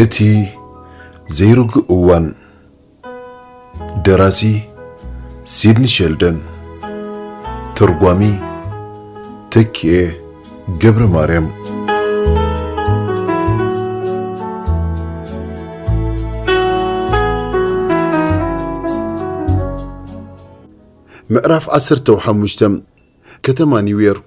እቲ ዘይርጉእ እዋን። ደራሲ ሲድኒ ሸልደን። ተርጓሚ ተኪኤ ገብረ ማርያም። ምዕራፍ ዓሰርተ ሓሙሽተ። ከተማ ኒውዮርክ።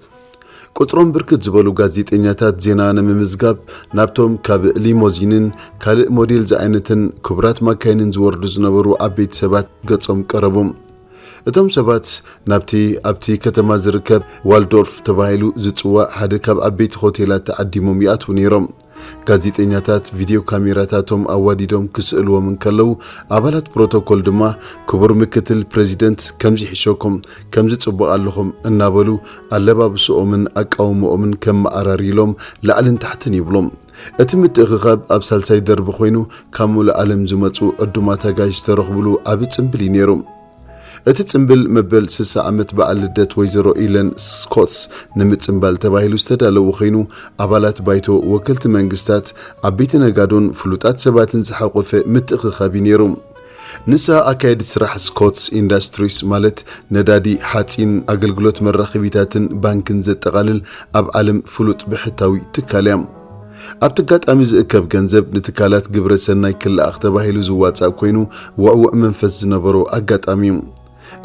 ቁጽሮም ብርክት ዝበሉ ጋዜጠኛታት ዜና ንምምዝጋብ ናብቶም ካብ ሊሞዚንን ካልእ ሞዴል ዝዓይነትን ክቡራት ማካይንን ዝወርዱ ዝነበሩ ዓበይቲ ሰባት ገጾም ቀረቡ። እቶም ሰባት ናብቲ ኣብቲ ከተማ ዝርከብ ዋልዶርፍ ተባሂሉ ዝጽዋዕ ሓደ ካብ ዓበይቲ ሆቴላት ተዓዲሞም ይኣትዉ ነይሮም። ጋዜጠኛታት ቪድዮ ካሜራታቶም ኣዋዲዶም ክስእልዎም እንከለዉ፣ ኣባላት ፕሮቶኮል ድማ ክቡር ምክትል ፕሬዚደንት ከምዚ ይሕሸኩም፣ ከምዚ ጽቡቕ ኣለኹም እናበሉ ኣለባብስኦምን ኣቃውምኦምን ከመዓራርይሎም ላዕልን ታሕትን ይብሎም። እቲ ምትእኽኻብ ኣብ ሳልሳይ ደርቢ ኮይኑ፣ ካብ ሙሉእ ዓለም ዝመጹ ዕዱማት ኣጋይሽ ዝተረኽብሉ ዓቢ ጽምብል እዩ ነይሩ። እቲ ጽምብል መበል ስሳ ዓመት በዓል ልደት ወይዘሮ ኢለን ስኮትስ ንምጽምባል ተባሂሉ ዝተዳለወ ኮይኑ፣ ኣባላት ባይቶ፣ ወከልቲ መንግስታት፣ ዓበይቲ ነጋዶን ፍሉጣት ሰባትን ዝሓቖፈ ምትእኽኻብ እዩ ነይሩ። ንሳ ኣካየዲት ስራሕ ስኮትስ ኢንዳስትሪስ፣ ማለት ነዳዲ፣ ሓጺን፣ ኣገልግሎት መራኸቢታትን ባንክን ዘጠቓልል ኣብ ዓለም ፍሉጥ ብሕታዊ ትካል እያ። ኣብቲ ኣጋጣሚ ዝእከብ ገንዘብ ንትካላት ግብረ ሰናይ ክለኣኽ ተባሂሉ ዝዋጻእ ኮይኑ፣ ውዕዉዕ መንፈስ ዝነበሮ ኣጋጣሚ እዩ።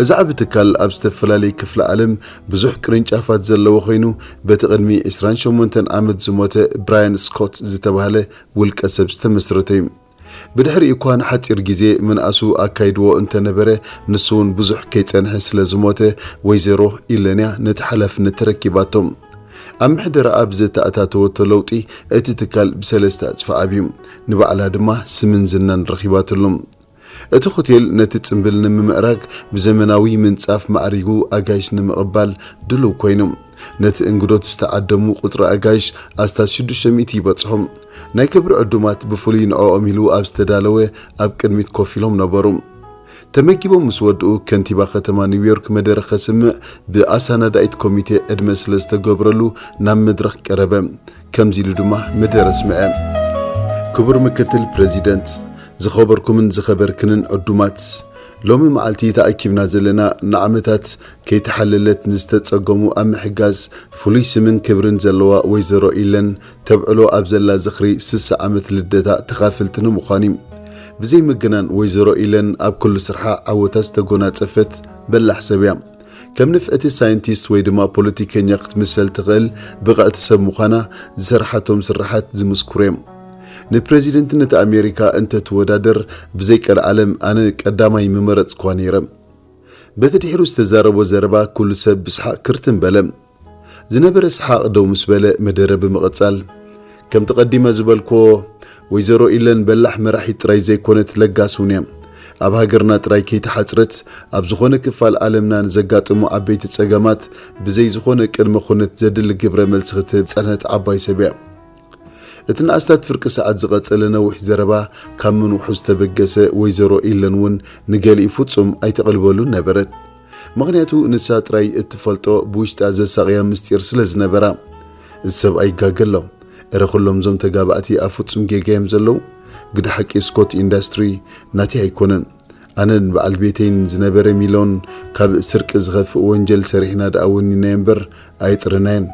እዚ ዓቢ ትካል ኣብ ዝተፈላለየ ክፍለ ዓለም ብዙሕ ቅርንጫፋት ዘለዎ ኮይኑ፣ በቲ ቅድሚ ዕስራን ሸሞንተን ዓመት ዝሞተ ብራያን ስኮት ዝተባህለ ውልቀ ሰብ ዝተመስረተ እዩ። ብድሕሪኡ እኳ ንሓጺር ግዜ ምንኣሱ ኣካይድዎ እንተነበረ፣ ንሱ እውን ብዙሕ ከይጸንሐ ስለ ዝሞተ፣ ወይዘሮ ኢለንያ ነቲ ሓላፍነት ተረኪባቶ። ኣብ ምሕደራኣ ብዘተኣታተወቶ ለውጢ፣ እቲ ትካል ብሰለስተ ዕጽፊ ዓብዩ። ንባዕላ ድማ ስምን ዝናን ረኺባትሉ። እቲ ሆቴል ነቲ ጽምብል ንምምዕራግ ብዘመናዊ ምንጻፍ ማዕሪጉ ኣጋይሽ ንምቕባል ድሉው ኮይኑ፣ ነቲ እንግዶት ዝተዓደሙ ቁጽሪ ኣጋይሽ ኣስታት ሽዱሽተ ሚእቲ ይበጽሑ። ናይ ክብሪ ዕዱማት ብፍሉይ ንዕኦም ኢሉ ኣብ ዝተዳለወ ኣብ ቅድሚት ኮፍ ኢሎም ነበሩ። ተመጊቦም ምስ ወድኡ፣ ከንቲባ ከተማ ኒውዮርክ መደረ ከስምዕ ብኣሰናዳኢት ኮሚቴ ዕድመ ስለ ዝተገብረሉ ናብ መድረኽ ቀረበ። ከምዚ ኢሉ ድማ መደረ ኣስምዐ። ክቡር ምክትል ፕረዚደንት፣ ዝኸበርኩምን ዝኸበርክንን ዕዱማት፣ ሎሚ መዓልቲ ተኣኪብና ዘለና ንዓመታት ከይተሓለለት ንዝተጸገሙ ኣብ ምሕጋዝ ፍሉይ ስምን ክብርን ዘለዋ ወይዘሮ ኢለን ተብዕሎ ኣብ ዘላ ዝኽሪ ስሳ ዓመት ልደታ ተኻፈልቲ ንምዃን እዩ። ብዘይ ምግናን ወይዘሮ ኢለን ኣብ ኩሉ ስርሓ ዓወታት ዝተጎናጸፈት በላሕ ሰብ እያ። ከም ንፍዕቲ ሳይንቲስት ወይ ድማ ፖለቲከኛ ክትምሰል ትኽእል ብቕዕቲ ሰብ ምዃና ዝሰርሓቶም ስርሓት ዝምስክሩ እዮም። ንፕረዚደንትነት ኣሜሪካ እንተትወዳደር ብዘይ ቀልዓለም ኣነ ቀዳማይ ምመረጽክዋ ነይረ። በቲ ድሒሩ ዝተዛረቦ ዘረባ ኩሉ ሰብ ብስሓቕ ክርትም በለ። ዝነበረ ሰሓቕ ደው ምስ በለ መደረ ብምቕጻል፣ ከምቲ ቀዲመ ዝበልክዎ፣ ወይዘሮ ኢለን በላሕ መራሒት ጥራይ ዘይኮነት ለጋስ እውን እያ። ኣብ ሃገርና ጥራይ ከይተሓጽረት፣ ኣብ ዝኾነ ክፋል ዓለምና ንዘጋጥሙ ዓበይቲ ጸገማት ብዘይ ዝኾነ ቅድመ ኩነት ዘድሊ ግብረ መልሲ ክትህብ ዝጸንሐት ዓባይ ሰብ እያ። እቲ ንኣስታት ፍርቂ ሰዓት ዝቐጸለ ነዊሕ ዘረባ ካብ ምንውሑ ዝተበገሰ ወይዘሮ ኢለን እውን ንገሊኡ ፍጹም ኣይተቐልበሉን ነበረት። ምኽንያቱ ንሳ ጥራይ እትፈልጦ ብውሽጣ ዘሳቕያ ምስጢር ስለ ዝነበራ። እዚ ሰብ ኣይጋገ ኣሎ። እረ ኩሎም እዞም ተጋባእቲ ኣብ ፍጹም ጌጋ እዮም ዘለዉ። ግደ ሓቂ ስኮት ኢንዳስትሪ ናተይ ኣይኮነን። ኣነን በዓል ቤተይን ዝነበረ ሚሎን ካብ ስርቂ ዝኸፍእ ወንጀል ሰሪሕና ደኣ ወኒናዮ እምበር ኣይጥርናዮን።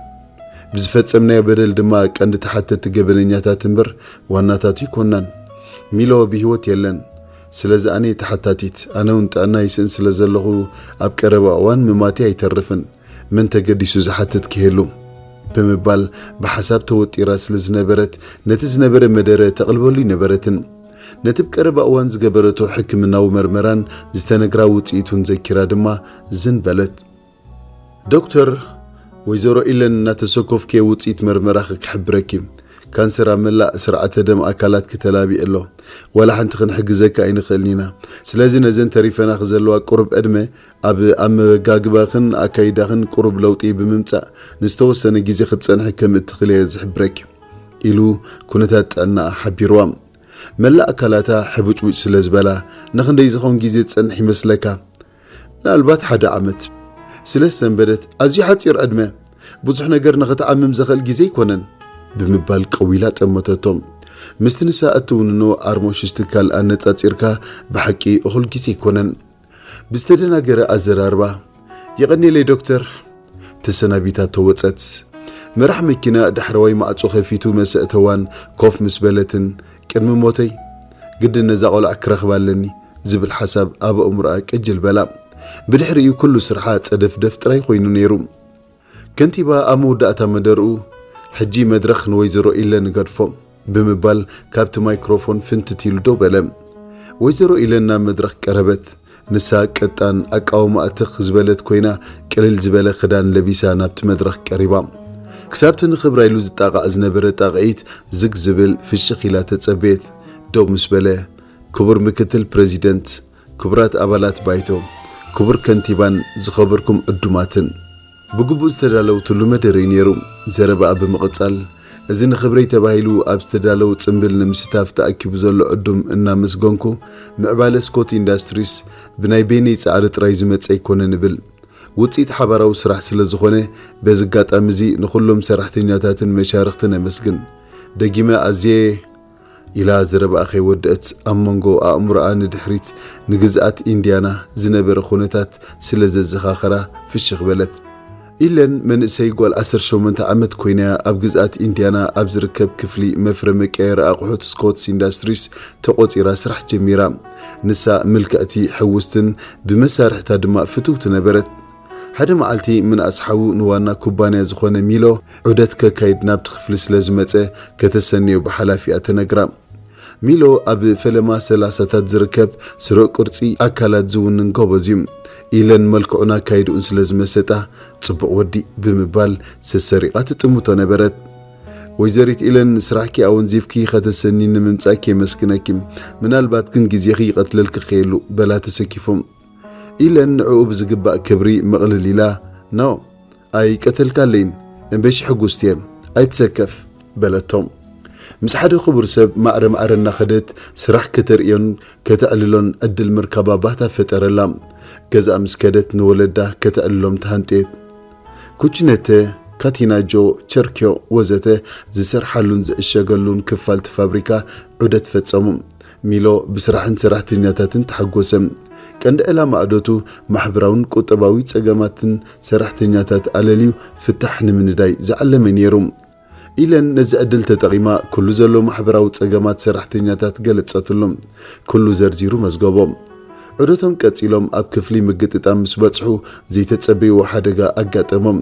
ብዝፈጸምናዮ በደል ድማ ቀንዲ ተሓተቲ ገበነኛታት እምበር ዋናታት ኣይኮናን። ሚሎ ብህይወት የለን። ስለዚ ኣነ እየ ተሓታቲት። ኣነ እውን ጥዕና ይስእን ስለ ዘለኹ ኣብ ቀረባ እዋን ምማተይ ኣይተርፍን። መን ተገዲሱ ዝሓትት ክህሉ? ብምባል ብሓሳብ ተወጢራ ስለ ዝነበረት ነቲ ዝነበረ መደረ ተቕልበሉ ኣይነበረትን። ነቲ ብቀረባ እዋን ዝገበረቶ ሕክምናዊ መርመራን ዝተነግራ ውጽኢቱን ዘኪራ ድማ ዝን በለት። ዶክተር፣ ወይዘሮ ኢለን እናተሰኮፍክዮ ውጽኢት መርመራኺ ክሕብረኪ። ካንሰር ኣብ መላእ ስርዓተ ደም ኣካላትኪ ተላቢዑ ኣሎ። ዋላ ሓንቲ ክንሕግዘኪ ኣይንኽእልን ኢና። ስለዚ ነዘን ተሪፈናኺ ዘለዋ ቁሩብ ዕድመ ኣብ ኣመጋግባኽን ኣካይዳኽን ቁሩብ ለውጢ ብምምጻእ ንዝተወሰነ ግዜ ክትጸንሒ ከም እትኽእሊ እየ ዝሕብረኪ፣ ኢሉ ኩነታት ጥዕናኣ ሓቢርዋ። መላእ ኣካላታ ሕቡጭቡጭ ስለ ዝበላ፣ ንኽንደይ ዝኸውን ግዜ ትጸንሕ ይመስለካ? ምናልባት ሓደ ዓመት። ስለ ዝሰንበደት፣ ኣዝዩ ሓጺር ዕድመ፣ ብዙሕ ነገር ንኽትዓምም ዘኽእል ግዜ ኣይኮነን፣ ብምባል ቀዊላ ጠመተቶም። ምስቲ ንሳ እትውንኖ ኣርሞሽሽ ትካል ኣነጻጺርካ ብሓቂ እኹል ግዜ ኣይኮነን። ብዝተደናገረ ኣዘራርባ፣ "የቐኔለይ ዶክተር" ተሰናቢታ ተወጸት። መራሕ መኪና ዳሕረዋይ ማዕጾ ከፊቱ መሰእተዋን ኮፍ ምስ በለትን፣ "ቅድሚ ሞተይ ግድን ነዛ ቆልዓ ክረኽባ ኣለኒ" ዝብል ሓሳብ ኣብ ኣእምሮኣ ቅጅል በላ። ብድሕሪኡ ኩሉ ስርሓ ጸደፍደፍ ጥራይ ኮይኑ ነይሩ። ከንቲባ ኣብ መወዳእታ መደርኡ፣ "ሕጂ መድረኽ ንወይዘሮ ኢለ ንገድፎ" ብምባል ካብቲ ማይክሮፎን ፍንትት ኢሉ ደው በለ። ወይዘሮ ኢለን ናብ መድረኽ ቀረበት። ንሳ ቀጣን ኣቃውማኣ ትኽ ዝበለት ኮይና፣ ቅልል ዝበለ ክዳን ለቢሳ ናብቲ መድረኽ ቀሪባ። ክሳብቲ ንኽብራ ኢሉ ዝጣቓዕ ዝነበረ ጣቕዒት ዝግ ዝብል ፍሽኽ ኢላ ተጸበየት። ደው ምስ በለ፣ "ክቡር ምክትል ፕረዚደንት፣ ክቡራት ኣባላት ባይቶ፣ ክቡር ከንቲባን ዝኸበርኩም ዕዱማትን" ብግቡእ ዝተዳለውትሉ መደረ እዩ ነይሩ። ዘረባኣ ብምቕጻል፣ "እዚ ንኽብረይ ተባሂሉ ኣብ ዝተዳለው ጽምብል ንምስታፍ ተኣኪቡ ዘሎ ዕዱም እናመስገንኩ፣ ምዕባለ ስኮት ኢንዳስትሪስ ብናይ በይነይ ጻዕሪ ጥራይ ዝመጸ ኣይኮነን" እብል። ውጽኢት ሓባራዊ ስራሕ ስለ ዝኾነ፣ በዚ ኣጋጣሚ እዚ ንኹሎም ሰራሕተኛታትን መሻርኽትን ኣመስግን። ደጊመ ኣዝየ ኢላ ዘረባኣ ከይወደአት፣ ኣብ መንጎ ኣእምሮኣ ንድሕሪት ንግዝኣት ኢንድያና ዝነበረ ኩነታት ስለ ዘዘኻኸራ ፍሽኽ በለት። ኢለን መንእሰይ ጓል ዓሰርተ ሸሞንተ ዓመት ኮይናያ ኣብ ግዝኣት ኢንድያና ኣብ ዝርከብ ክፍሊ መፍረ መቀየሪ ኣቑሑት ስኮትስ ኢንዳስትሪስ ተቖጺራ ስራሕ ጀሚራ። ንሳ ምልክዕቲ፣ ሕውስትን ብመሳርሕታ ድማ ፍትውቲ ነበረት። ሓደ መዓልቲ ምንኣስ ሓዉ ንዋና ኩባንያ ዝኾነ ሚሎ ዑደት ከካይድ ናብቲ ክፍሊ ስለ ዝመጸ፣ ከተሰንዮ ብሓላፊኣ ተነግራ። ሚሎ ኣብ ፈለማ ሰላሳታት ዝርከብ ስሩዕ ቅርጺ ኣካላት ዝውንን ጎበዝ እዩ። ኢለን መልክዑን ኣካይድኡን ስለ ዝመሰጣ፣ "ጽቡቕ ወዲ" ብምባል ሰሰሪቓ ትጥምቶ ነበረት። "ወይዘሪት ኢለን፣ ስራሕኪ ኣወንዚፍኪ ከተሰኒ ንምምጻእኪ የመስግነኪ። ምናልባት ግን ግዜኺ ይቐትለልኪ ከየሉ" በላ ተሰኪፉ። ኢለን ንዕኡ ብዝግባእ ክብሪ ምቕልል ኢላ፣ "ኖ፣ ኣይቀተልካለይን፣ እምበይ ሕጉስቲ እየ፣ ኣይትሰከፍ" በለቶ። ምስ ሓደ ክቡር ሰብ ማዕረ ማዕረ እናኸደት ስራሕ ከተርእዮን ከተዕልሎን ዕድል ምርካባ ባህታ ፈጠረላ። ገዝኣ ምስ ከደት ንወለዳ ከተዕልሎም ተሃንጥየት። ኩችነተ፣ ካቲናጆ፣ ቸርኪዮ ወዘተ ዝሰርሓሉን ዝዕሸገሉን ክፋልቲ ፋብሪካ ዑደት ፈጸሙ። ሚሎ ብስራሕን ሰራሕተኛታትን ተሓጎሰ። ቀንዲ ዕላማ ዑደቱ ማሕበራውን ቁጠባዊ ጸገማትን ሰራሕተኛታት ኣለልዩ ፍታሕ ንምንዳይ ዝዓለመ ነይሩ። ኢለን ነዚ ዕድል ተጠቒማ ኩሉ ዘሎ ማሕበራዊ ጸገማት ሰራሕተኛታት ገለጸትሉ። ኩሉ ዘርዚሩ መዝገቦ። ዑደቶም ቀጺሎም ኣብ ክፍሊ ምግጥጣም ምስ በጽሑ ዘይተጸበይዎ ሓደጋ ኣጋጠሞም።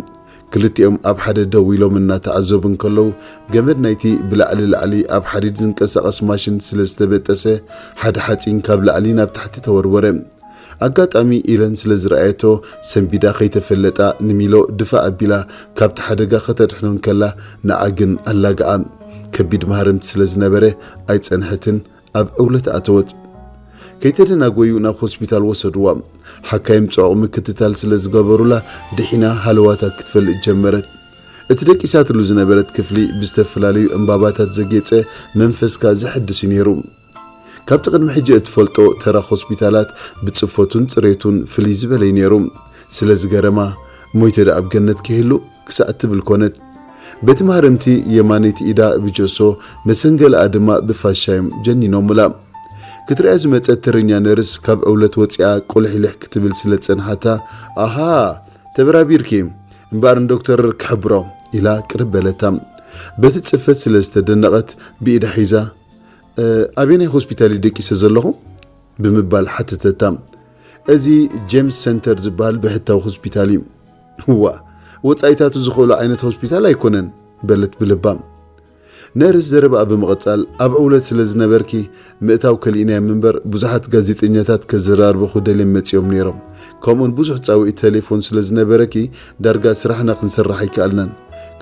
ክልቲኦም ኣብ ሓደ ደው ኢሎም እናተዓዘቡ እንከለዉ፣ ገመድ ናይቲ ብላዕሊ ላዕሊ ኣብ ሓዲድ ዝንቀሳቐስ ማሽን ስለ ዝተበጠሰ፣ ሓደ ሓጺን ካብ ላዕሊ ናብ ታሕቲ ተወርወረ። ኣጋጣሚ ኢለን ስለ ዝረኣየቶ፣ ሰንቢዳ ከይተፈለጣ ንሚሎ ድፋእ ኣቢላ ካብቲ ሓደጋ ከተድሕኖ እንከላ፣ ንዓ ግን ኣላግኣ። ከቢድ ማህረምቲ ስለ ዝነበረ ኣይጸንሐትን፣ ኣብ ዕውለት ኣተወት። ከይተደናጎዩ ናብ ሆስፒታል ወሰድዋ። ሓካይም ጽዑቕ ምክትታል ስለ ዝገበሩላ፣ ድሒና ሃለዋታ ክትፈልጥ ጀመረት። እቲ ደቂሳትሉ ዝነበረት ክፍሊ ብዝተፈላለዩ ዕምባባታት ዘጌጸ መንፈስካ ዘሐድስ እዩ ነይሩ። ካብቲ ቅድሚ ሕጂ እትፈልጦ ተራ ሆስፒታላት ብጽፈቱን ጽሬቱን ፍልይ ዝበለ እዩ ነይሩ። ስለ ዝገረማ፣ "ሞይተ ደኣ ኣብ ገነት ክህሉ?" ክሳዕ እትብል ኮነት። በቲ ማህረምቲ የማነይቲ ኢዳ ብጀሶ፣ መሰንገለኣ ድማ ብፋሻ እዮም ጀኒኖምላ። ክትሪኣ ዝመጸት ተረኛ ነርስ ካብ ዕውለት ወጺኣ ቁልሕልሕ ክትብል ስለ ዝጸንሓታ፣ "ኣሃ፣ ተበራቢርኪ፣ እምበኣር ንዶክተር ክሕብሮ" ኢላ ቅርብ በለታ። በቲ ጽፈት ስለ ዝተደነቐት ብኢዳ ሒዛ፣ "እ፣ ኣበየናይ ሆስፒታል እዩ ደቂሰ ዘለኹ?" ብምባል ሓተተታ። "እዚ ጄምስ ሰንተር ዝበሃል ብሕታዊ ሆስፒታል እዩ።" "እዋ፣ ወጻኢታቱ ዝኽእሎ ዓይነት ሆስፒታል ኣይኮነን" በለት ብልባ። ነርስ ዘረባኣ ብምቕጻል፣ "ኣብ ዕውለት ስለ ዝነበርኪ ምእታው ከሊእናዮም እምበር፣ ብዙሓት ጋዜጠኛታት ከዘራርብኹ ደልዮም መጺኦም ነይሮም። ከምኡውን ብዙሕ ጻውዒት ተሌፎን ስለ ዝነበረኪ፣ ዳርጋ ስራሕና ክንሰርሕ ኣይከኣልናን።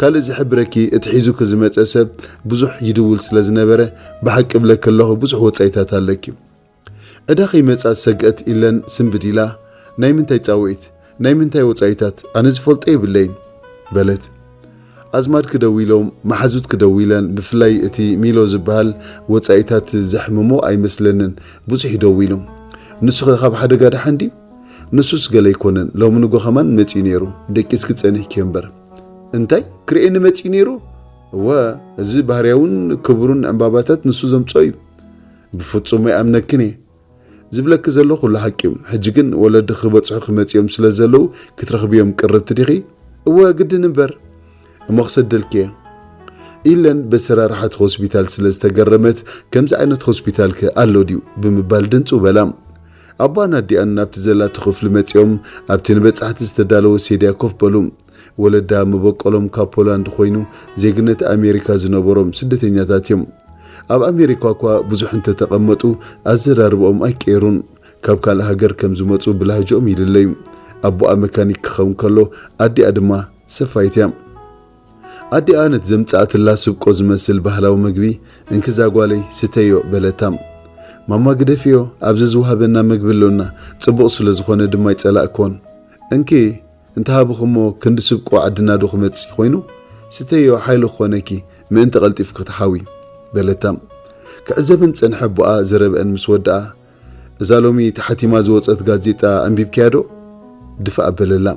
ካልእ ዝሕብረኪ፣ እቲ ሒዙኪ ዝመጸ ሰብ ብዙሕ ይድውል ስለ ዝነበረ፣ ብሓቂ እብለኪ ኣለኹ፣ ብዙሕ ወጻኢታት ኣለኪ።" ዕዳ ከይመጻ ዝሰግአት ኢለን ስንብድ ኢላ፣ "ናይ ምንታይ ጻውዒት? ናይ ምንታይ ወጻኢታት? ኣነ ዝፈልጦ የብለይን" በለት። "ኣዝማድኪ ደዊሎም፣ መሓዙትኪ ደዊለን፣ ብፍላይ እቲ ሚሎ ዝበሃል ወጻኢታት ዘሕምሞ ኣይመስለንን፣ ብዙሕ እዩ ደዊሉ። ንሱኸ ካብ ሓደጋ ደሓን ድዩ?" "ንሱስ ገለ ኣይኮነን፣ ሎሚ ንጎ ከማን መጺኡ ነይሩ፣ ደቂስኪ ጸኒሕኪዮ እምበር።" "እንታይ? ክርእየኒ መጺኡ ነይሩ?" እወ፣ እዚ ባህርያውን ክቡርን ዕምባባታት ንሱ ዘምጽኦ እዩ። ብፍጹም ኣይኣምነክን እየ። ዝብለኪ ዘሎ ኩሉ ሓቂ እዩ። ሕጂ ግን ወለዲ ክበጽሑ ክመጽኦም ስለ ዘለዉ ክትረኽብዮም ቅርብቲ ዲኺ? እወ፣ ግድን እምበር። እሞ ክሰደልኪ እየ። ኢለን በሰራርሓ እቲ ሆስፒታል ስለ ዝተገረመት፣ ከምዚ ዓይነት ሆስፒታልከ ኣሎ ድዩ? ብምባል ድንጽው በላ። ኣቦኣን ኣዲኣን ናብቲ ዘላቶ ክፍሊ መጺኦም ኣብቲ ንበጻሕቲ ዝተዳለወ ሴድያ ኮፍ በሉ። ወለዳ መበቆሎም ካብ ፖላንድ ኮይኑ ዜግነት ኣሜሪካ ዝነበሮም ስደተኛታት እዮም። ኣብ ኣሜሪካ እኳ ብዙሕ እንተተቐመጡ ኣዘራርባኦም ኣይቀየሩን። ካብ ካልእ ሃገር ከም ዝመጹ ብላህጅኦም ይልለዩ። ኣቦኣ መካኒክ ክኸውን ከሎ ኣዲኣ ድማ ሰፋይት እያ። ኣዲኣ ነቲ ዘምጽኣትላ ስብቆ ዝመስል ባህላዊ መግቢ እንክዛ ጓለይ ስተዮ በለታ። ማማ ግደፍዮ፣ ኣብዚ ዝወሃበና መግቢ ኣሎና፣ ጽቡቕ ስለ ዝኾነ ድማ ኣይጸላእክዎን። እንኪ እንተሃብኹሞ ክንዲ ስብቆ ዓድና ዶ ክመጽእ ኮይኑ? ስተዮ ሓይሊ ክኾነኪ ምእንቲ ቀልጢፍኪ ክትሓዊ በለታ። ክዕዘበን ጸንሐ ኣቦኣ ዘረበአን ምስ ወድኣ፣ እዛ ሎሚ ተሓቲማ ዝወጸት ጋዜጣ ኣንቢብክያ ዶ? ድፋእ ኣበለላ።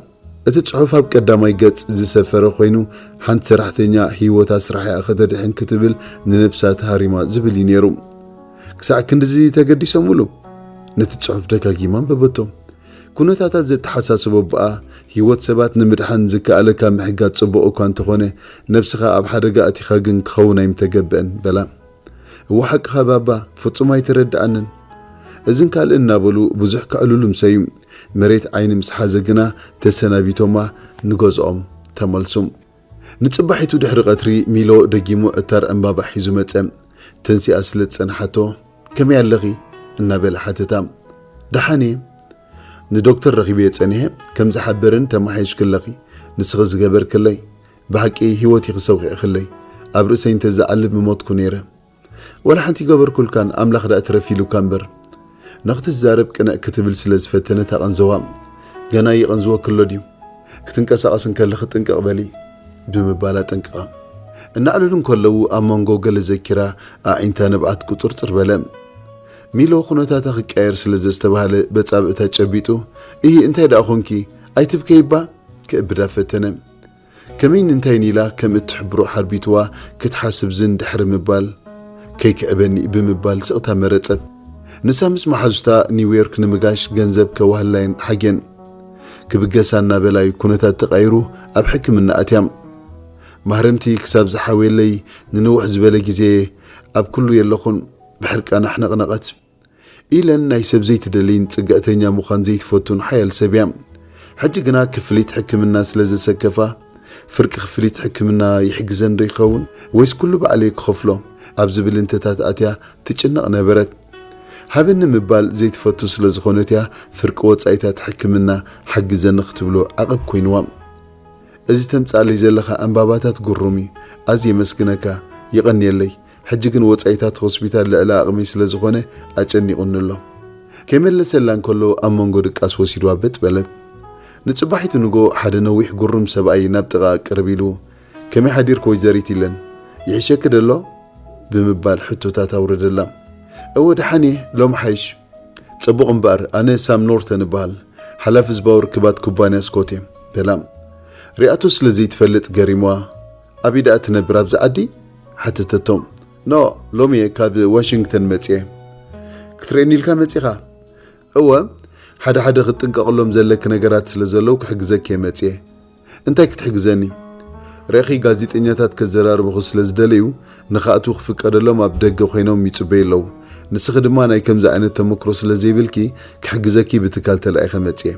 እቲ ጽሑፍ ኣብ ቀዳማይ ገጽ ዝሰፈረ ኮይኑ፣ ሓንቲ ሰራሕተኛ ህይወታ ስራሕ እያ ከተድሕን ክትብል ንነብሳ ተሃሪማ ዝብል እዩ ነይሩ። ክሳዕ ክንድዚ ተገዲሶምሉ? ነቲ ጽሑፍ ደጋጊማ ኣንበበቶ። ኩነታታት ዘተሓሳስቦ ኣቦኣ፣ ህይወት ሰባት ንምድሓን ዝከኣለካ ምሕጋዝ ጽቡቕ እኳ እንተኾነ፣ ነብስኻ ኣብ ሓደጋ ኣቲኻ ግን ክኸውን ኣይምተገብአን በላ። እወ ሓቅኻ ባባ፣ ፍጹም ኣይተረድኣንን። እዝን ካልእን እናበሉ ብዙሕ ከዕልሉ ምሰዩ። መሬት ዓይኒ ምስ ሓዘ ግና ተሰናቢቶማ ንገዝኦም ተመልሱ። ንጽባሒቱ ድሕሪ ቀትሪ ሚሎ ደጊሙ ዕታር ዕምባባ ሒዙ መጸ። ተንሲኣ ስለ ዝጸንሓቶ፣ "ከመይ ኣለኺ?" እናበለ ሓተታ። "ደሓን እየ። ንዶክተር ረኺበዮ ጸኒሐ፣ ከም ዝሓበርን ተማሓይሽክን ኣለኺ። ንስኺ ዝገበርክለይ፣ ብሓቂ ህይወት ኢኺ ሰውኺዕክለይ። ኣብ ርእሰይ እንተዝዓልብ ምሞትኩ ነይረ። ዋላ ሓንቲ ይገበርኩልካን፣ ኣምላኽ ደኣ ትረፍ ኢሉካ እምበር።" ንኽትዛረብ ቅንዕ ክትብል ስለ ዝፈተነት ኣቐንዘዋ። "ገና ይቐንዝወኪ ኣሎ ድዩ? ክትንቀሳቐስ እንከለኺ ጥንቅቕ በሊ" ብምባል ኣጠንቀቓ። እናዕለሉ እንከለዉ ኣብ መንጎ ገለ ዘኪራ ኣዒንታ ንብዓት ቁጽርጽር በለ። ሚሎ ኩነታታ ክቀየር ስለ ዘስተባህለ በጻብዕታ ጨቢጡ፣ "እሂ፣ እንታይ ደኣ ኾንኪ? ኣይትብከይባ?" ክእብዳ ፈተነ። ከመይን እንታይን ኢላ ከም እትሕብሮ ሓርቢትዋ ክትሓስብ ዝን ድሕሪ ምባል፣ "ከይክዕበኒ" ብምባል ስቕታ መረጸት። ንሳ ምስ መሓዙታ ኒውዮርክ ንምጋሽ ገንዘብ ከዋህላየን ሓጌን። ክብገሳ እናበላ እዩ ኩነታት ተቓይሩ ኣብ ሕክምና ኣትያ። ማህረምቲ ክሳብ ዝሓውየለይ ንንውሕ ዝበለ ግዜ ኣብ ኩሉ የለኹን ብሕርቃን ኣሕነቕነቐት። ኢለን ናይ ሰብ ዘይትደልይን ጽግዕተኛ ምዃን ዘይትፈቱን ሓያል ሰብ እያ። ሕጂ ግና ክፍሊት ሕክምና ስለ ዘሰከፋ፣ "ፍርቂ ክፍሊት ሕክምና ይሕግዘን ዶ ይኸውን? ወይስ ኩሉ ባዕለይ ክኸፍሎ?" ኣብ ዝብል እንተታት ኣትያ ትጭነቕ ነበረት። ሃበኒ ምባል ዘይትፈቱ ስለ ዝኾነት እያ፣ "ፍርቂ ወጻኢታት ሕክምና ሓግዘኒ" ክትብሎ ዓቐብ ኮይንዋ። "እዚ ተምጽኣለይ ዘለኻ ዕምባባታት ግሩም እዩ። ኣዝየ የመስግነካ። የቐንየለይ። ሕጂ ግን ወጻኢታት ሆስፒታል ልዕሊ ዓቕመይ ስለ ዝኾነ ኣጨኒቑኒ ኣሎ።" ከይመለሰላ እንከሎ ኣብ መንጎ ድቃስ ወሲድዋ በጥ በለት። ንጽባሒቱ ንጎ ሓደ ነዊሕ ግሩም ሰብኣይ ናብ ጥቓኣ ቅርብ ኢሉ፣ "ከመይ ሓዲርክ ወይዘሪት ኢለን? ይሕሸኪ ደሎ?" ብምባል ሕቶታት ኣውረደላ። "እወ ደሓን እየ፣ ሎም ሓይሽ?" "ጽቡቕ እምበኣር፣ ኣነ ሳም ኖርተን እበሃል፣ ሓላፊ ህዝባዊ ርክባት ኩባንያ ስኮት እየ" በላ። ሪኣቶ ስለ ዘይትፈልጥ ገሪምዋ፣ "ኣበይ ደኣ ትነብር ኣብዚ ዓዲ?" ሓተተቶ። "ኖ፣ ሎሚ እየ ካብ ዋሽንግተን መጽየ።" "ክትርእየኒ ኢልካ መጺኻ?" "እወ፣ ሓደ ሓደ ክትጥንቀቕሎም ዘለኪ ነገራት ስለ ዘለዉ ክሕግዘኪ እየ መጽየ።" "እንታይ ክትሕግዘኒ?" "ርኢኺ፣ ጋዜጠኛታት ከዘራርቡኺ ስለ ዝደለዩ፣ ንኽኣትዉ ክፍቀደሎም ኣብ ደገ ኮይኖም ይጽበዩ ኣለዉ። ንስኺ ድማ ናይ ከምዚ ዓይነት ተመክሮ ስለ ዘይብልኪ፣ ክሕግዘኪ ብትካል ተላኢኸ መጽየ።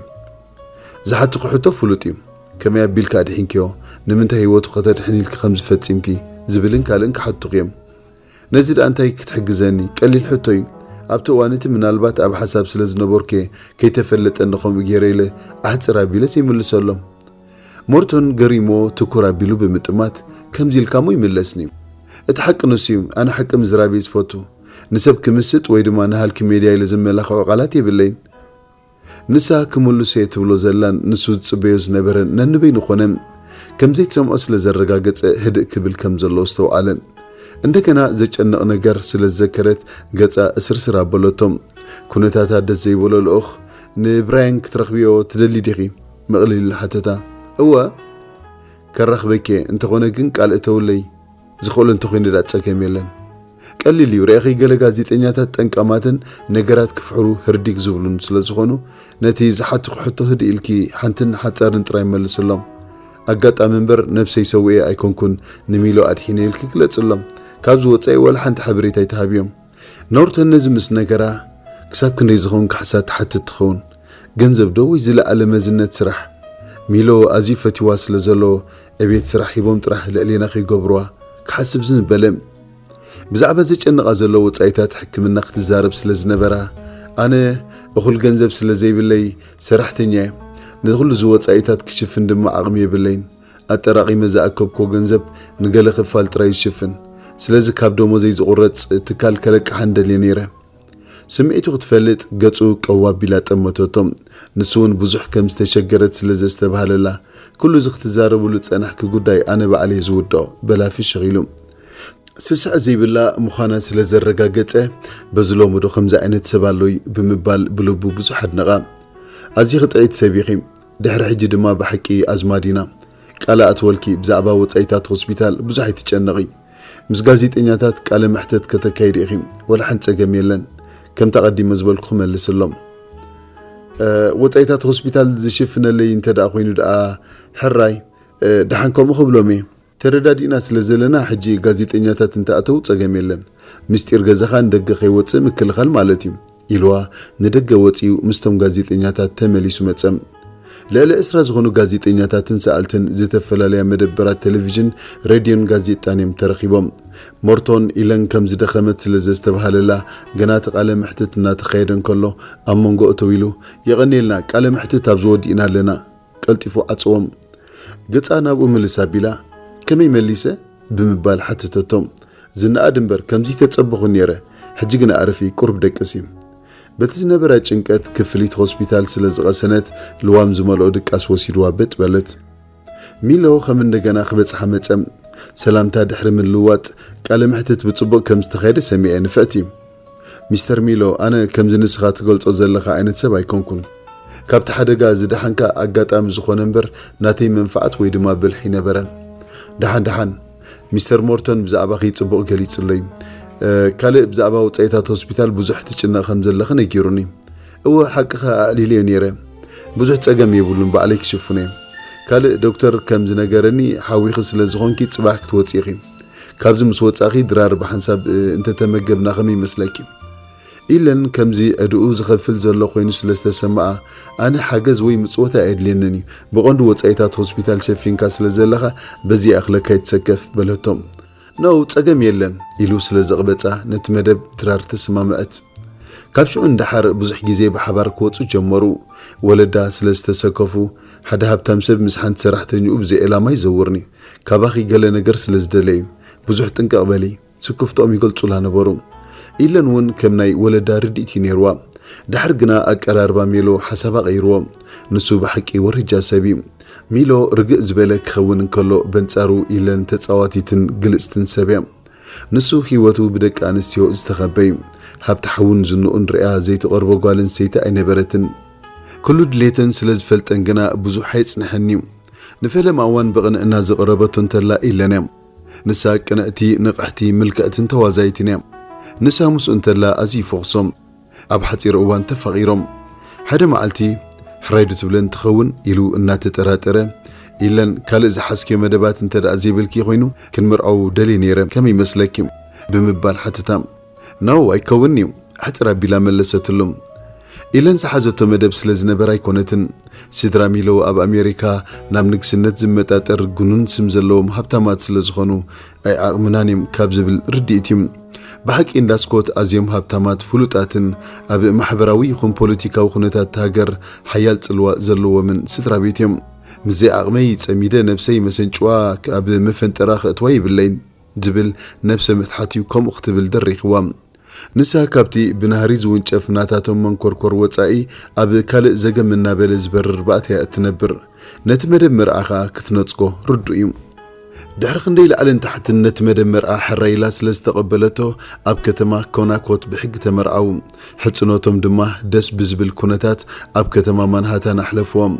ዝሓትኹ ሕቶ ፍሉጥ እዩ። ከመይ ኣቢልኪ ኣድሒንክዮ? ንምንታይ ህይወቱ ከተድሕኒ ኢልኪ ከምዚ ፈጺምኪ?" ዝብልን ካልእን ክሓቱኺ እዮም። ነዚ ደኣ እንታይ ክትሕግዘኒ? ቀሊል ሕቶ እዩ። ኣብቲ እዋን እቲ ምናልባት ኣብ ሓሳብ ስለ ዝነበርኩ እየ፣ ከይተፈለጠኒ ከምኡ ገይረ ኢለ ኣሕጽር ኣቢለ ዘይምልሰሎም። ሞርቶን ገሪሞ ትኩር ኣቢሉ ብምጥማት፣ "ከምዚ ኢልካ እሞ ይምለስኒ እዩ። እቲ ሓቂ ንሱ እዩ፣ ኣነ ሓቂ ምዝራብ እየ ዝፈቱ። ንሰብ ክምስጥ ወይ ድማ ንሃልኪ ሜድያ ኢለ ዘመላኽዖ ቃላት የብለይን። ንሳ ክምልሶ እየ ትብሎ ዘላን ንሱ ዝጽበዮ ዝነበረን ነንበይኑ ኾነ። ከም ዘይትሰምዖ ስለ ዘረጋገጸ ህድእ ክብል ከም ዘለዎ ኣስተውዓለ። እንደገና ዘጨንቕ ነገር ስለ ዝዘከረት ገጻ እስርስር ኣበለቶ። ኩነታታ ደስ ዘይበሎ ልኡኽ፣ "ንብራያን ክትረኽብዮ ትደሊ ዲኺ?" መቕሊል ሓተታ። "እወ፣ ከራኽበኪ እየ፣ እንተኾነ ግን ቃል እተውለይ" ዝኽእሎ እንተኾይኑ ደኣ ጸገም የለን። ቀሊል እዩ። ርኢኺ፣ ገለ ጋዜጠኛታት ጠንቃማትን ነገራት ክፍሕሩ ህርዲግ ዝብሉን ስለ ዝኾኑ፣ ነቲ ዝሓትኹ ሕቶ ህድእ ኢልኪ ሓንትን ሓጻርን ጥራይ መልስሎም። ኣጋጣሚ እምበር ነብሰይ ሰዊኤ ኣይኮንኩን፣ ንሚሎ ኣድሒነ ኢልኪ ግለጽሎም። ካብዚ ወጻኢ ዋላ ሓንቲ ሓበሬታ ኣይትሃብዮም። ኖርተን ነዚ ምስ ነገራ፣ ክሳብ ክንደይ ዝኸውን ካሕሳ ትሓትት ትኸውን? ገንዘብ ዶ ወይ ዝለዓለ መዝነት ስራሕ? ሚሎ ኣዝዩ ፈትዋ ስለ ዘሎ፣ ዕቤት ስራሕ ሂቦም ጥራሕ ልዕሌና ከይገብርዋ ክሓስብ ዝን በለ። ብዛዕባ ዘጨንቓ ዘሎ ወጻኢታት ሕክምና ክትዛረብ ስለ ዝነበራ፣ ኣነ እኹል ገንዘብ ስለ ዘይብለይ ሰራሕተኛ እየ። ነዚ ኩሉ እዚ ወጻኢታት ክሽፍን ድማ ዓቕሚ የብለይን። ኣጠራቒመ ዝኣከብኮ ገንዘብ ንገለ ክፋል ጥራይ ዝሽፍን። ስለዚ ካብ ደሞዘይ ዝቑረጽ ትካል ከለቅሓ እንደልየ ነይረ። ስምዒቱ ክትፈልጥ ገጹ ቀው ኣቢላ ጠመተቶ። ንሱ እውን ብዙሕ ከም ዝተሸገረት ስለ ዘስተብሃለላ፣ "ኩሉ እዚ ክትዛረብሉ ዝጸናሕኪ ጉዳይ ኣነ ባዕለይ ዝውድኦ" በላ ፍሽኽ ኢሉ። ስስዐ ዘይብላ ምዃና ስለ ዘረጋገጸ፣ "በዚ ሎሚ ዶ ከምዚ ዓይነት ሰብ ኣሎይ?" ብምባል ብልቡ ብዙሕ ኣድነቓ። "ኣዚኺ ጥዕይቲ ሰብ ኢኺ። ድሕሪ ሕጂ ድማ ብሓቂ ኣዝማዲና። ቃል ኣእትወልኪ፣ ብዛዕባ ወጻኢታት ሆስፒታል ብዙሕ ኣይትጨነቒ። ምስ ጋዜጠኛታት ቃለ መሕተት ከተካይዲ ኢኺ፣ ወላ ሓንቲ ጸገም የለን። ከምቲ ኣቐዲመ ዝበልኩ ክመልስሎም። እ፣ ወጻኢታት ሆስፒታል ዝሽፍነለይ እንተ ደኣ ኮይኑ ደኣ ሕራይ፣ እ፣ ደሓን ከምኡ ክብሎም እየ። ተረዳዲእና ስለ ዘለና፣ ሕጂ ጋዜጠኛታት እንተ ኣተው ጸገም የለን። ምስጢር ገዛኻ ንደገ ከይወጽእ ምክልኻል ማለት እዩ" ኢልዋ፣ ንደገ ወጺኡ ምስቶም ጋዜጠኛታት ተመሊሱ መጸ። ልዕሊ ዕስራ ዝኾኑ ጋዜጠኛታትን ሰኣልትን ዝተፈላለያ መደበራት ቴሌቪዥን፣ ሬድዮን ጋዜጣን እዮም ተረኺቦም። ሞርቶን ኢለን ከም ዝደኸመት ስለ ዘስተብሃለላ፣ ገና እቲ ቃለ መሕትት እናተኻየደ እንከሎ ኣብ መንጎ እተው ኢሉ፣ "የቐንየልና፣ ቃለ መሕትት ኣብዚ ወዲእና ኣለና፣ ቀልጢፉ ዓጽዎም።" ገጻ ናብኡ ምልስ ኣቢላ፣ "ከመይ መሊሰ?" ብምባል ሓተተቶ። ዝነኣድ እምበር ከምዚ ተጸበኹ ነይረ፣ ሕጂ ግን ኣዕርፊ፣ ቁሩብ ደቅሲ። በቲ ዝነበራ ጭንቀት ክፍሊት ሆስፒታል ስለ ዝቐሰነት፣ ልዋም ዝመልኦ ድቃስ ወሲድዋ በጥ በለት። ሚሎ ከም እንደገና ክበጽሓ መጸ። ሰላምታ ድሕሪ ምልውዋጥ፣ ቃለ መሕትት ብጽቡቕ ከም ዝተኻየደ ሰሚዐ፣ ንፍዕቲ። "ሚስተር ሚሎ፣ ኣነ ከምዚ ንስኻ ትገልጾ ዘለኻ ዓይነት ሰብ ኣይኮንኩን። ካብቲ ሓደጋ ዝደሓንካ ኣጋጣሚ ዝኾነ እምበር፣ ናተይ መንፍዓት ወይ ድማ ብልሒ ኣይነበረን። ደሓን ደሓን፣ ሚስተር ሞርቶን ብዛዕባኺ ጽቡቕ ገሊጹለይ። እ፣ ካልእ ብዛዕባ ወጻኢታት ሆስፒታል ብዙሕ ትጭነቕ ከም ዘለኺ ነጊሩኒ። እወ፣ ሓቅኻ፣ ኣዕሊለዮ ነይረ። ብዙሕ ጸገም የብሉን፣ ባዕለይ ክሽፍኖ እየ። ካልእ ዶክተር ከም ዝነገረኒ፣ ሓዊኺ ስለ ዝኾንኪ ጽባሕ ክትወጺ ኢኺ። ካብዚ ምስ ወጻኺ ድራር ብሓንሳብ፣ እ፣ እንተተመገብና ከመይ ይመስለኪ?" ኢለን ከምዚ ዕድኡ ዝኸፍል ዘሎ ኮይኑ ስለ ዝተሰምኣ፣ "ኣነ ሓገዝ ወይ ምጽወታ ኣየድልየንን እዩ። ብቐንዱ ወጻኢታት ሆስፒታል ሸፊንካ ስለ ዘለኻ፣ በዚ ይኣኽለካ፣ ኣይትሰከፍ" በለቶ። "ነው፣ ጸገም የለን" ኢሉ ስለ ዘቕበጻ፣ ነቲ መደብ ድራር ተሰማምዐት። ካብ ሽዑ ንደሓር ብዙሕ ግዜ ብሓባር ክወጹ ጀመሩ። ወለዳ ስለ ዝተሰከፉ፣ "ሓደ ሃብታም ሰብ ምስ ሓንቲ ሰራሕተኛኡ ብዘይ ዕላማ ይዘውርኒ፣ ካባኺ ገለ ነገር ስለ ዝደለዩ፣ ብዙሕ ጥንቅቕ በሊ" ስክፍትኦም ይገልጹላ ነበሩ። ኢለን እውን ከም ናይ ወለዳ ርድኢት እዩ ነይርዋ። ድሓር ግና ኣቀራርባ ሚሎ ሓሳባ ቀይርዎ። ንሱ ብሓቂ ወረጃ ሰብ እዩ። ሚሎ ርግእ ዝበለ ክኸውን እንከሎ፣ በንጻሩ ኢለን ተጻዋቲትን ግልጽትን ሰብ እያ። ንሱ ህይወቱ ብደቂ ኣንስትዮ ዝተኸበ እዩ። ሃብቲ ሓውን ዝንኡን ርእያ ዘይትቐርቦ ጓል ኣንስተይቲ ኣይነበረትን። ኩሉ ድሌተን ስለ ዝፈልጠን ግና ብዙሕ ኣየጽንሐን እዩ። ንፈለማ እዋን ብቕንዕና ዘቕረበቶ እንተላ ኢለን እያ። ንሳ ቅንዕቲ፣ ንቕሕቲ፣ ምልክዕትን ተዋዛይትን እያ። ንሳ ምስኡ እንተላ ኣዝዩ ይፈኹሶም። ኣብ ሓጺር እዋን ተፋቒሮም። ሓደ መዓልቲ፣ "ሕራይ ዶ ትብለን ትኸውን?" ኢሉ እናተጠራጠረ፣ ኢለን፣ "ካልእ ዝሓዝክዮ መደባት እንተ ደኣ ዘይብልኪ ኮይኑ፣ ክንምርዓው ደልየ ነይረ። ከመይ ይመስለኪ?" ብምባል ሓተታ። "ነው፣ ኣይከውንን'ዩ" ኣሕጽር ኣቢላ መለሰትሉ። ኢለን ዝሓዘቶ መደብ ስለ ዝነበራ ኣይኮነትን። ስድራ ሚሎ ኣብ ኣሜሪካ ናብ ንግስነት ዝመጣጠር ግኑን ስም ዘለዎም ሃብታማት ስለ ዝኾኑ ኣይዓቕምናን እዮም ካብ ዝብል ርድኢት እዩ። ብሓቂ እንዳ ስኮት ኣዝዮም ሃብታማት፣ ፍሉጣትን ኣብ ማሕበራዊ ይኹን ፖለቲካዊ ኩነታት እታ ሃገር ሓያል ጽልዋ ዘለዎምን ስድራ ቤት እዮም። "ምስ ዘይዓቕመይ ጸሚደ ነብሰይ መሰንጭዋ ኣብ መፈንጠራ ከእትዋ የብለይን" ዝብል ነብሰ ምትሓት እዩ ከምኡ ክትብል ደሪኽዋ። ንሳ ካብቲ ብናህሪ ዝውንጨፍ ናታቶም መንኮርኮር ወጻኢ ኣብ ካልእ ዘገም እናበለ ዝበርር ባእታ እያ እትነብር። ነቲ መደብ መርዓ ኸኣ ክትነጽጎ ርዱእ እዩ። ድሕሪ ክንደይ ላዕልን ታሕትን ነቲ መደብ መርዓ ሕራይ ኢላ ስለ ዝተቐበለቶ፣ ኣብ ከተማ ኮናኮት ብሕጊ ተመርዓዉ። ሕጽኖቶም ድማ ደስ ብዝብል ኩነታት ኣብ ከተማ ማንሃታን ኣሕለፍዎም።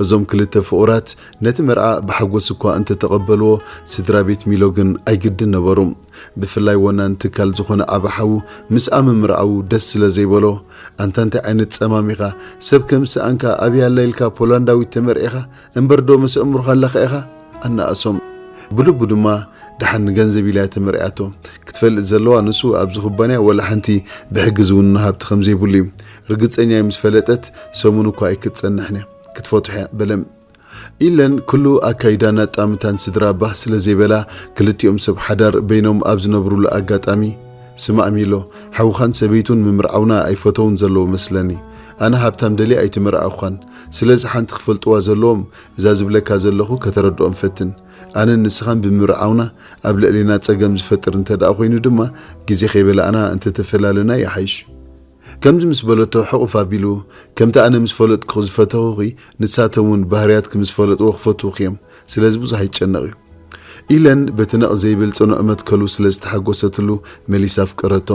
እዞም ክልተ ፍቑራት ነቲ መርዓ ብሓጎስ እኳ እንተተቐበልዎ፣ ስድራ ቤት ሚሎ ግን ኣይግድን ነበሩ። ብፍላይ ወናን ትካል ዝኾነ ዓቢ ሓዉ ምስኣ ምምርዓዉ ደስ ስለ ዘይበሎ፣ "ኣንታ እንታይ ዓይነት ጸማም ኢኻ? ሰብ ከም ዝሰኣንካ ኣብይ ኣላ ኢልካ ፖላንዳዊት ተመርዒኻ? እምበር ዶ ምስ ኣእምሮኻ ኣለኻ ኢኻ?" ኣናኣሶም። ብልቡ ድማ፣ "ደሓን ንገንዘብ ኢላ እያ ተመርዒያቶ። ክትፈልጥ ዘለዋ ንሱ ኣብዚ ኩባንያ ወላ ሓንቲ ብሕጊ ዝውንኖ ሃብቲ ከም ዘይብሉ እዩ። ርግጸኛ እዩ ምስ ፈለጠት ሰሙን እኳ ኣይክትጸንሕን እያ። ክትፈትሖ እያ" በለ። ኢለን ኩሉ ኣካይዳን ኣጣምታን ስድራ ባህ ስለ ዘይበላ፣ ክልቲኦም ሰብ ሓዳር በይኖም ኣብ ዝነብሩሉ ኣጋጣሚ፣ "ስማዕ ሚሎ፣ ሓውኻን ሰበይቱን ምምርዓውና ኣይፈተውን ዘለዉ መስለኒ። ኣነ ሃብታም ደልየ ኣይተመርዓኹኻን። ስለዚ ሓንቲ ክፈልጥዋ ዘለዎም፣ እዛ ዝብለካ ዘለኹ ከተረድኦም ፈትን። ኣነን ንስኻን ብምምርዓውና ኣብ ልዕሌና ጸገም ዝፈጥር እንተ ደኣ ኮይኑ ድማ፣ ግዜ ከይበላዕና እንተተፈላለና ይሓይሽ።" ከምዚ ምስ በለቶ ሕቑፍ ኣቢሉ፣ "ከምቲ ኣነ ምስ ፈለጥኩ ዝፈተኹኺ፣ ንሳቶም እውን ባህርያትኪ ምስ ፈለጥዎ ክፈትዉኺ እዮም። ስለዚ ብዙሕ ኣይጨነቕ እዩ።" ኢለን በቲ ነቕ ዘይብል ጽኑዕ መትከሉ ስለ ዝተሓጎሰትሉ መሊሳ ኣፍቀረቶ።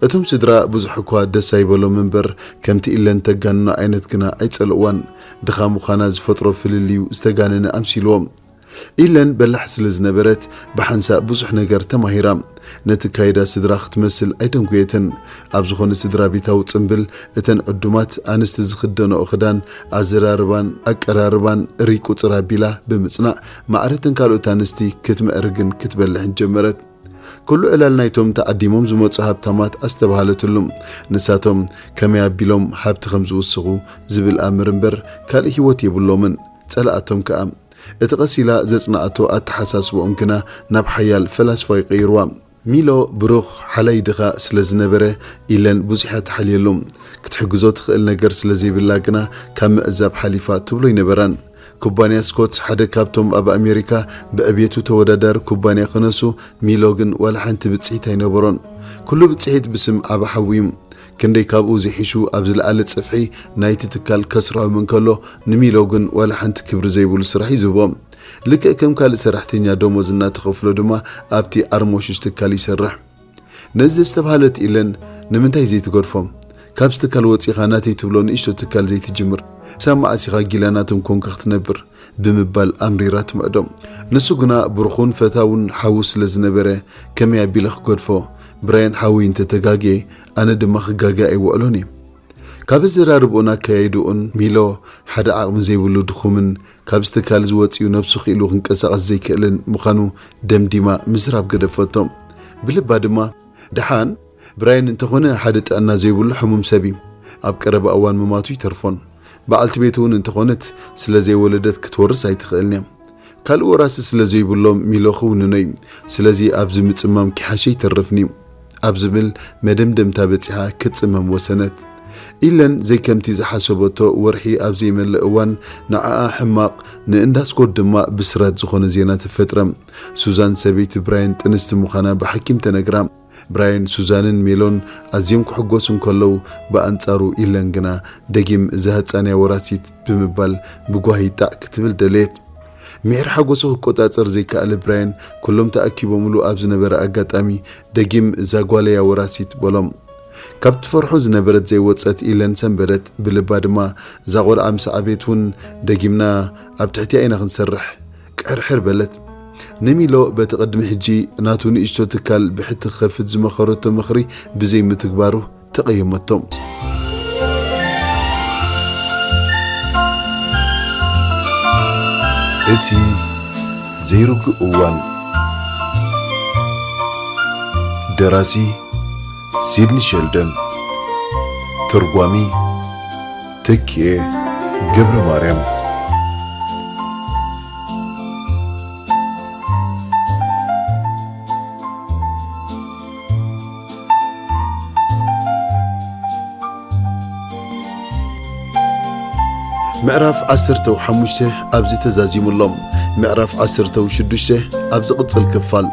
እቶም ስድራ ብዙሕ እኳ ደስ ኣይበሎም እምበር፣ ከምቲ ኢለን ተጋንኖ ዓይነት ግና ኣይጸልእዋን። ድኻ ምዃና ዝፈጥሮ ፍልልዩ ዝተጋነነ ኣምሲልዎም። ኢለን በላሕ ስለ ዝነበረት ብሓንሳእ ብዙሕ ነገር ተማሂራ። ነቲ ካይዳ ስድራ ክትመስል ኣይደንጎየትን። ኣብ ዝኾነ ስድራ ቤታዊ ጽምብል እተን ዕዱማት ኣንስቲ ዝኽደንኦ ክዳን፣ ኣዘራርባን ኣቀራርባን ርይ ቁጽር ኣቢላ ብምጽናዕ ማዕረተን ካልኦት ኣንስቲ ክትምዕርግን ክትበልሕን ጀመረት። ኩሉ ዕላል ናይቶም ተዓዲሞም ዝመጹ ሃብታማት ኣስተብሃለትሉ። ንሳቶም ከመይ ኣቢሎም ሃብቲ ከም ዝውስኹ ዝብል ኣምር እምበር ካልእ ህይወት የብሎምን። ጸላኣቶም ከኣ። እቲ ቀስ ኢላ ዘጽንዓቶ ኣተሓሳስባኦም ግና ናብ ሓያል ፈላስፋ ይቀይርዋ። ሚሎ ብሩኽ ሓላይ ድኻ ስለ ዝነበረ ኢለን ብዙሕ እያ ትሓልየሉ። ክትሕግዞ ትኽእል ነገር ስለ ዘይብላ ግና ካብ ምዕዛብ ሓሊፋ ትብሎ ኣይነበራን። ኩባንያ ስኮት ሓደ ካብቶም ኣብ ኣሜሪካ ብዕብየቱ ተወዳዳሪ ኩባንያ ክነሱ፣ ሚሎ ግን ዋላ ሓንቲ ብጽሒት ኣይነበሮን። ኩሉ ብጽሒት ብስም ዓቢ ሓዊ እዩ። ክንደይ ካብኡ ዝሒሹ ኣብ ዝለዓለ ጽፍሒ ናይቲ ትካል ከስርሖም እንከሎ፣ ንሚሎ ግን ዋላ ሓንቲ ክብሪ ዘይብሉ ስራሕ እዩ ዝህቦ። ልክዕ ከም ካልእ ሰራሕተኛ ደሞዝ እናተኸፍሎ ድማ ኣብቲ ዓርሞሽሽ ትካል ይሰርሕ። ነዚ ዘስተብሃለት ኢለን፣ "ንምንታይ ዘይትገድፎም? ካብዚ ትካል ወጺኻ ናተይ ትብሎ ንእሽቶ ትካል ዘይትጅምር? ክሳብ መዓስ ኢኻ ጊላ ናቶም ኮንካ ክትነብር?" ብምባል ኣምሪራ ትምዕዶ። ንሱ ግና ብሩኹን ፈታውን ሓዉ ስለ ዝነበረ፣ "ከመይ ኣቢለ ክገድፎ? ብራየን ሓወይ እንተተጋግየ፣ ኣነ ድማ ክጋገ ኣይውዕሎን እየ።" ካብ ኣዘራርብኡን ኣከያይድኡን ሚሎ ሓደ ዓቕሚ ዘይብሉ ድኹምን ካብዚ ትካል እዚ ወጺኡ ነብሱ ክኢሉ ክንቀሳቐስ ዘይክእልን ምዃኑ ደምዲማ ምዝራብ ገደፈቶ። ብልባ ድማ፣ "ደሓን ብራየን እንተኾነ ሓደ ጥዕና ዘይብሉ ሕሙም ሰብ እዩ። ኣብ ቀረባ እዋን ምማቱ ይተርፎን። በዓልቲ ቤቱ እውን እንተኾነት ስለ ዘይወለደት ክትወርስ ኣይትኽእልን እያ። ካልእ ወራሲ ስለ ዘይብሎም ሚሎ ክውንኖ እዩ። ስለዚ ኣብዚ ምጽማም ኪሓሸ ይተርፍኒ" ኣብ ዝብል መደምደምታ በጺሓ ክትጽመም ወሰነት። ኢለን ዘይከምቲ ዝሓሰበቶ ወርሒ ኣብ ዘይመልእ እዋን ንዓኣ ሕማቕ፣ ንእንዳ ስኮት ድማ ብስራት ዝኾነ ዜና ተፈጥረ። ሱዛን ሰበይቲ ብራየን ጥንስቲ ምዃና ብሓኪም ተነግራ። ብራየን፣ ሱዛንን ሜሎን ኣዝዮም ክሕጎሱ እንከለዉ፣ ብኣንጻሩ ኢለን ግና ደጊም እዛ ህጻን እያ ወራሲት ብምባል ብጓሂ ጣዕ ክትብል ደለየት። ምሒር ሓጎሱ ክቆጻጸር ዘይከኣለ ብራየን፣ ኩሎም ተኣኪቦምሉ ኣብ ዝነበረ ኣጋጣሚ፣ ደጊም እዛ ጓለያ ወራሲት በሎም። ካብ ትፈርሖ ዝነበረት ዘይወጸት ኢለን ሰንበደት፣ ብልባ ድማ፣ "እዛ ቆልዓ ምስ ዓብየት እውን ደጊምና ኣብ ትሕቲኣ ኢና ክንሰርሕ" ቅሕርሕር በለት። ንሚሎ በቲ ቅድሚ ሕጂ ናቱ ንእሽቶ ትካል ብሕቲ ክኸፍት ዝመኸረቶ ምኽሪ ብዘይምትግባሩ ተቐየመቶ። እቲ ዘይርጉእ እዋን። ደራሲ ሲድኒ ሸልደን። ተርጓሚ ተኪኤ ገብረ ማርያም። ምዕራፍ ዓሰርተ ሓሙሽተ ኣብዚ ተዛዚሙ ኣሎ። ምዕራፍ ዓሰርተ ሽዱሽተ ኣብ ዝቕጽል ክፋል።